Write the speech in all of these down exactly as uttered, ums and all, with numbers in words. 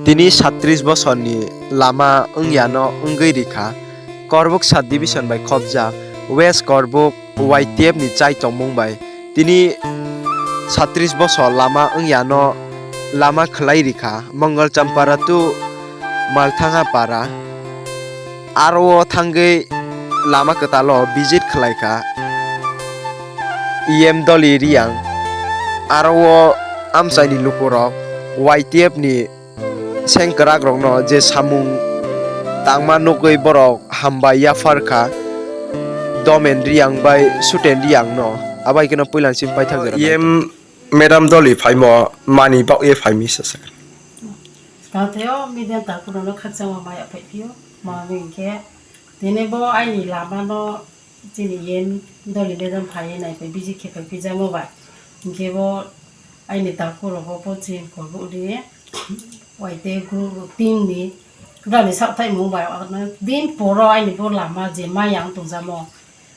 Tini satris bosorni lama wngyano wngwi rikha. Korbuk sub division bai khopjak West Korbuk Y T F ni chai tongmung bai tini satris bosor lama wngyano lama khwlai rikha Mongol Champara to Malthanga Para. Aro o thangwi lama kwtalo visit khwlaikha E M Doli Riyang. Aro o amchaini lukurok Y T F ni sengkwrakrokno je samung tangma nugwi borok hambai yapharkha Domen Riyang bai Suten Riyangno. Abai kheno puilan simi paithak jora E M Madam Doli phaimo mani bagwi phaimi sasa. Swkang tei o media takhurokno khakchangma maya phaiphio, mami hinkhe tini bo aini lamano chini E M Doli madam phaiwi naiphai visit khe phaiphijamo bai. Hinkhe bo aini takhukrokbo coaching korbo udi Y T F group team ni brani sakthai mung bai din poro aini bo lama je maya wng tongjamo.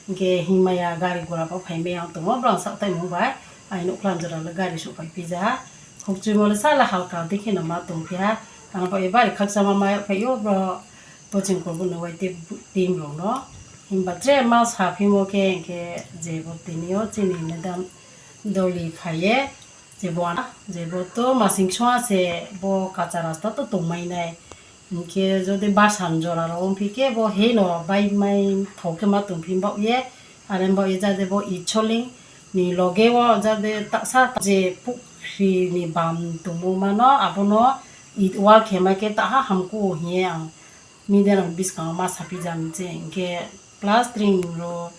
Hinkhe himaya gari gura bo phaimaya wng tongo, borok sak taimung bai. Ai nukla jora le gari sok pai pija. Khukchwimo le sala halka dikhe no ma tong phiya. Ang bai bari khakchangma ma phai o bro. Coaching korbo no Y T F team rok no. Himba tre ma sa phimo khe hinkhe je bo tini o chini madam Doli phaiye. Je bo, je bo to masing soa se bo kacha rasta to tongmai nai. Hinkhe jodi basan jora rok wngphi khe bo heno bai mai thok khe ma tongphi bok ye, are bok ye jade bo Icholing ni loge o jade ta-, sa je pukhri ni bam tongmo mano abono it wall khe mai khe taha hamkuo hiye ang media rok ni bwskango ma saphi jani je hinkhe plastering ro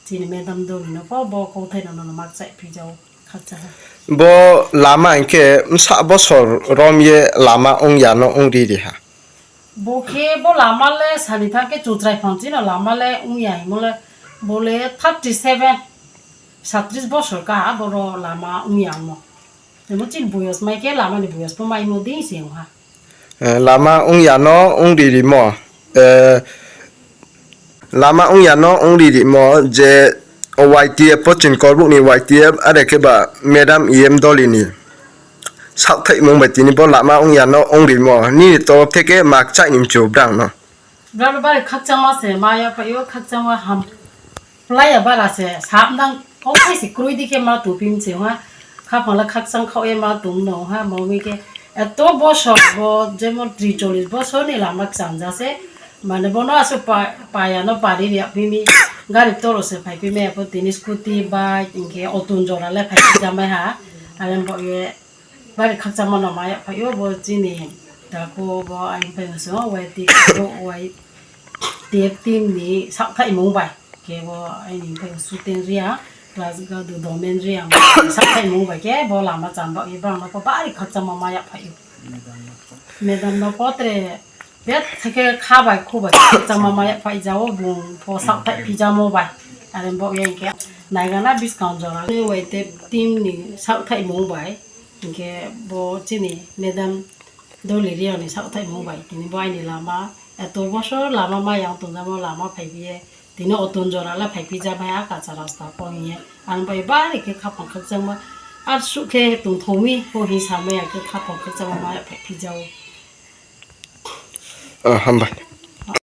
chini madam Doli no po bo kothai no no mak chai phi jao khakcha. Bo lama hinkhe bwsa bosor rom ye lama wng ya no wng ri ri ha. Bo khe bo lama le sani thang khe chutrai phang chino lama le wng ya himo le bo le thirty seven, satris bosor ka boro lama wng ya mo. Temo chini buyos mai khe lama ni buyos po mai mo ding se wng ha. Eh, lama wng ya no wng ri ri mo. Eh, lama wng ya no wng ri ri mo je Y T F pochin korbuk ni Y T F are khe ba madam E M Doli ni. Sak thaimung bai tini bo lama wng ya no wng rimo. Nini torof theke mak chai ni mchu brang no. Bralo bari khakchangma se ma ya phaio, khakchangma ham. Playa bara se sap nang kok khai se kroi dikhe ma tupim se ha. Khapang la khakchang khao e ma tum no ha, mami ke eto bosor bo jemon tri chollish bosor ni lama chanja se. Mane bono asu pa-, paya no pari ria pimi gari toro se phai pimi apo tini scooty, bike, inke auto jora le phai jamai ha. Are bo ye bari khakchangma no maya phaio bo chini takhuk bo ayang pai so Y T F, Y T F team ni sak thaimung bai khe bo ayang pai shooting ria plus ga do domen ria sak thaimung bai khe bo lama chamba ye bang no bari khakchangma maya phaio. Madam no potre bet theke kha bai khu bai khakchangma maya phai jao bung pho sak thai phi jamo bai. Are bo yang khe naigana biskang jora Y T F team ni sak thaimung bai. Hinkhe bo chini madam Doli Riyang ni sak thaimung bai tini bo aini lama eto bosor lama ma yang tongjamo lama phaibiye tini auto jora le phaipi ja bai a kacha rasta po hiye ang bai bari khe khapang khakchangma ar sukhe tongthokmi po hi samaya khe khapang khakchangma ma phaipi jao. Ah, hambai.